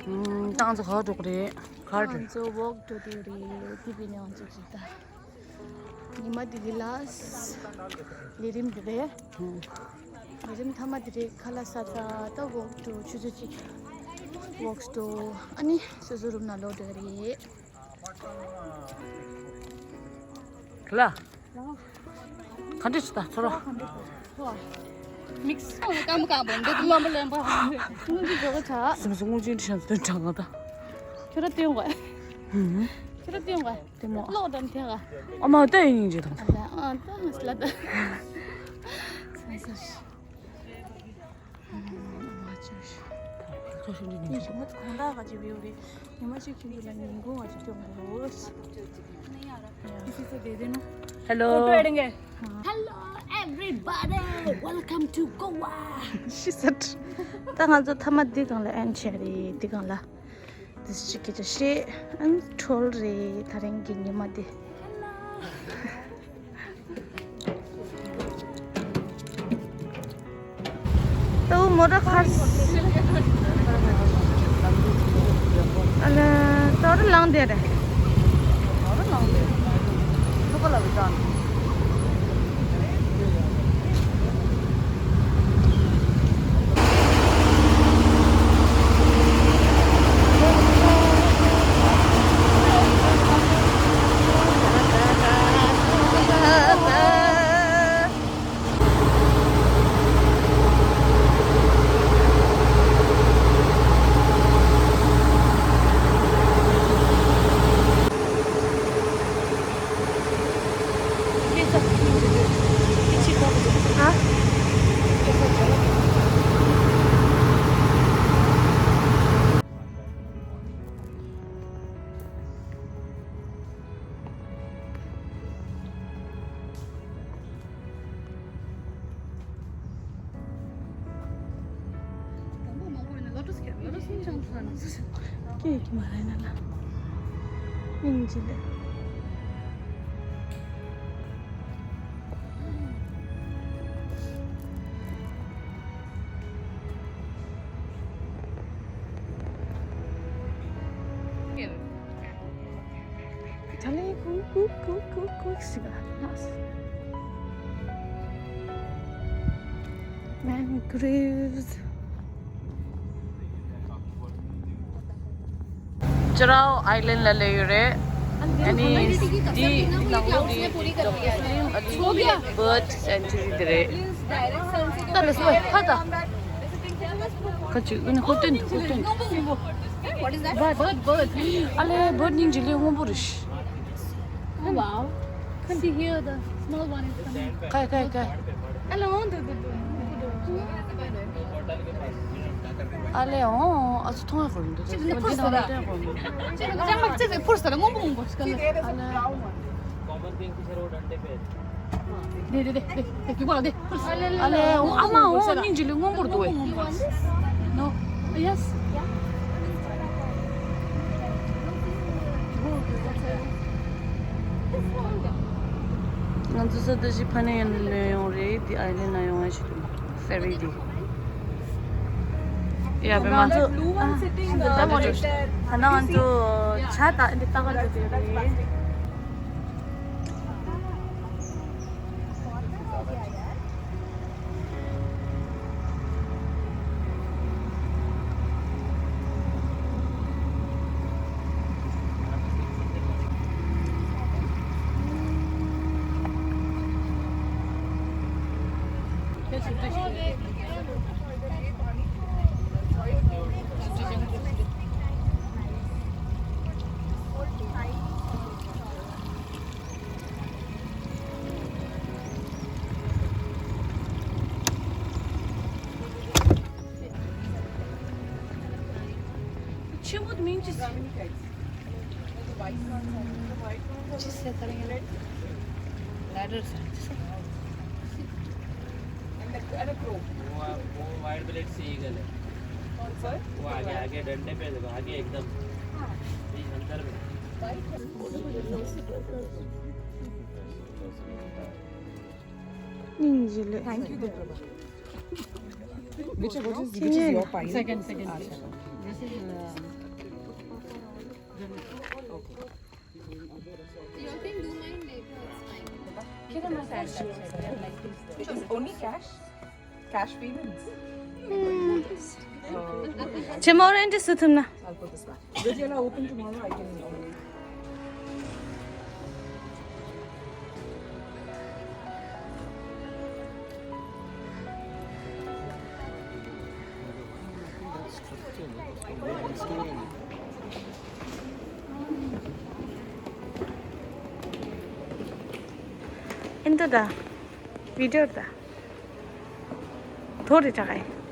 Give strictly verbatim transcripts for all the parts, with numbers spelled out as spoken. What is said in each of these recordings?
ཨུམ། ད་ང་ཚོ་ག་པར་འགྲོ་གི་རེད། ག་པར་འགྲོ། ང་ཚོ་ཝོག་འགྲོ་གི་རེད། དེ་བས་ནས་ང་ཚོ་ཅིག་ད། ཉི་མ་དེ་གི་ལ་ལས་རིམ་དེ་རེད། ཨུམ། ལས་རིམ་མཐའ་མ་དེ་རེད། ཁ་ལག་ཟ་ད་ད་ཝོག་འགྲོ། ཆུ་ཚོད་གཅིག་ཝོག་འགྲོ། ཨ་ནི་སོ་སོ་རུམ་ནང་ལོག་འགྲོ་གི་རེད། ལ། ག་འདྲ་ཞིག་ད་ཚོར་བ། དམིགས་སུ་སྐམ་སྐམ་པོ་འདི་རློན་པ་རློན་པ། སྔོན་གྱི་འགྲོ་གི་ཆ། སེམས་སུ་སྔོན་གྱི་འདྲི་ཤམ་སྟོན་དྲང་ང་ད། ཁྱོད་ར་སྟོན་གོ། ཧུམ། ཁྱོད་ར་སྟོན་གོ། ལྟད་མོ། ལོག་དམ་ཐེ་ག། ཨ་མ་ལྟ་ཡིན་ཅི་དང་། ཨ་ད་ལ་ད། ཉི་མ་གཅིག་ཁྱིམ་དུ་ལ་ཉིན་གུང་བ་ཅིག་སྟོན་དགོས། Hello. Hello everybody, welcome to Goa. She said. ད་ང་ཚོ་མཐའ་མ་འདི་སྒང་ལ་ཨེན་བྱས་རེད། འདི་སྒང་ལ། འདི་གཅིག་གི་ཅ་ཤེས་ཨན་ཁྲོལ་རེད། ད་རིང་གི་ཉི་མ་འདི། ཏུ་མོ་ཊ་ཁར། ཨ་ལ་ཏོ་ར་ལང་དེ་རེད། ཏོ་ར་ལང་དེ་ཐུག་ག་ལ་བི་ཀ་ན། སྐད་ཀྱི་མ་རེད་ན་ལ། སྙིང་རྗེ་ལེ། ད་ལེ་ཀུ་ཀུ་ཀུ་ཀུ་ཀུ་ཞིག་ཨ་ནས། Mangroves. ཅ་རའོ་ཨའི་ལན་ལ་སླེབས་ཡོད་རེད། ཨ་ནི་འདི་ནང་ལོགས་ཀྱི་ཌོག་ཊར་སི་ལིམ་ཨ་ལི་བྷརཌ་སེན་ཅུ་རི་འདི་རེད། ད་ལ་སོ་ཧ་ད། ཁ་ཅིག་ཨ་ནི་ཧོ་ཏན་ཧོ་ཏན། What is that? Bird, bird, bird. ཨ་ལེ་བྷརཌ་སྙིང་རྗེ་ལེ། སྔོན་པོ་རེད། Oh, wow. See here, the small one is coming. ཀའི་ཀའི་ཀའི། Hello, do, do, do. ཨ་ལེ་ཨོ། ཨ་ཚོ་མཐོང་ཡག་གོ་མི་འདུག་ཅི་ནི་ཕུར་སོང་ལ། ཅི་ནི་ཅང་མ་ཅི་ནི་ཕུར་སོང་ལ། སྔོན་པོ་སྔོན་པོ་ཞིག་ལ། ཨ་ལེ། दे दे दे दे दे क्यों बोला दे। ཨ་ལེ་ཨོ། ཨ་མ་ཨོ། སྙིང་རྗེ་ལེ། སྔོན་པོ་རེད་འདུག་ཨེ། No. Yes. ང་ཚོ་ས་ད་ཅི་ཕ་ནས་ཡོང་ཡོང་རེད། འདི་ཨའི་ལན་ན་ཡོང་ཡ་ཞིག་འདུག་ཕེ་རི་འདི། ཡ་བེ་མ། ང་ཚོ་ཨ་འདི་ལྟ་ག་འགྲོ། ད་ནང་ང་ཚོ་ཇ་ད་འདི་ལྟ་ག་འགྲོ་དེ་རེད། ཆེན་པོ་དེ་མིང་ཅི་ཟེར། ཅི་ཟེར་ད་རིང་ལེ་ཌར་ཟེར་ཅི་ཟེར། वो, वो white blade सी ईगल है। कौन सा? वो आगे, आगे डंडे पे देखो, आगे एकदम। बीच अंदर में। སྙིང་རྗེ་ལེ། Thank you, Deborah. Which, which is, which is your pine? Second, second. अच्छा। This is, uh, Only cash? Cash payments? ཆེ་མོ་རེ་འདྲི་སུ་ཐུབ་ན། I'll put this back. If you're open tomorrow, I can. ཨིན་ཏོ་ད། བི་ཌིའོ་ད། ཐོ་རེ་ཏྲ་གའི།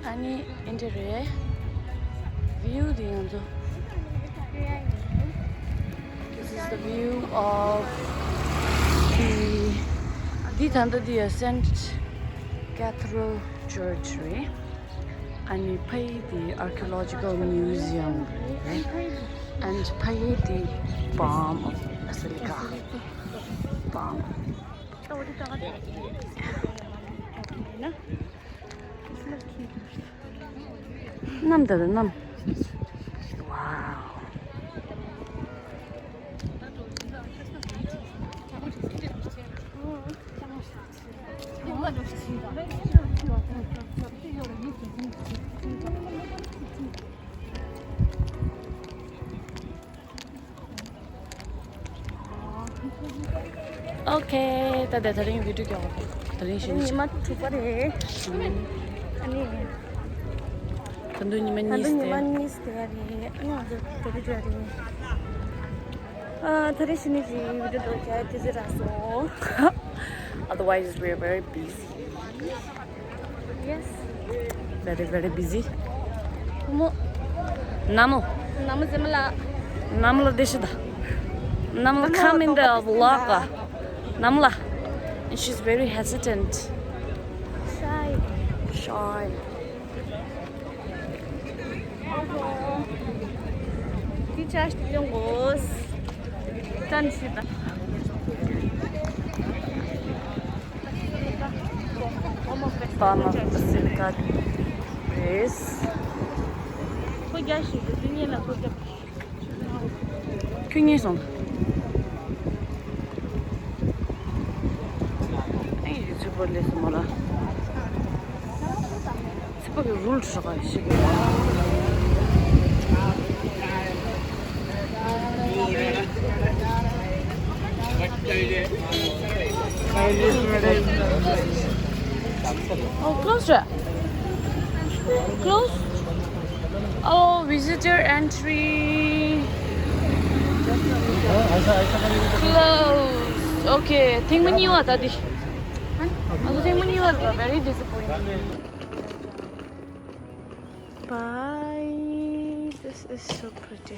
ཨ་ནི་ཨེ་འདྲ་རེད། བིའུ་དེ་ང་ཚོ། This is the view of the འདི་ད་ལྟ་འདི་ཡ་Saint Cathedral Church རེད། ཨ་ནི་ཕ་ཡི་དེ་Archaeological Museum རེད། And ཕ་ཡི་དེ Balm of Basilica. Balm. གནམ་ད་ལ་གནམ། Wow. Okay, ད་ལྟ་དེ་རིང་བི་ཌིའོ་རྒྱག་དེ་རིང་ཞིག་ཉི་མ་དྲུག་པ་རེད། ཨ་ནི། ད་དུང་ཉི་མ་གཉིས་ད་དུང་ཉི་མ་གཉིས་དེ་རེད། ཨ་ནི་ང་ཚོ་དེ་རིང་འགྲོ་རེད། ཨ་དེ་རིང་ཞིག་ཉི་མ་བི་ཌིའོ་རྒྱག་དེ་ཟེར་ར་སོང་། Otherwise, we are very busy. Yes. Very, very busy. ནམོ། ནམོ། ནམོ་ཟེར་མ་ལ། ནམོ་ལ་བདེ་ཤི་ད། ནམོ་ལ་come in the vlog. ནམོ་ལ། And she's very hesitant. Shy. Shy. ཨོ་ཧོ། དེ་ཅར་ཅི་ཡོང་གོ། ཅན་ཤི་ད། Balm of Basilica རེད། ཁོ་རྒྱ་ཞིག་འདུག་དེ་ཉིན་ལ་ཁོ་རྒྱ། ཁྱོད་གཉིས་སོང་། ཨེ་ཡི་ཚུགས་པ་ལས་སོང་མ་ལ། ཚིག་པ་གི་རུལ་ཧྲག་ཞིག Oh, close རེད། Close? Oh, visitor entry close. Okay, ཐེངས་མ་གཉིས་པ་ད་འདི། ང་ཚོ་ཐེངས་མ་གཉིས་པ་རེད། Very disappointed. Bye. This is so pretty.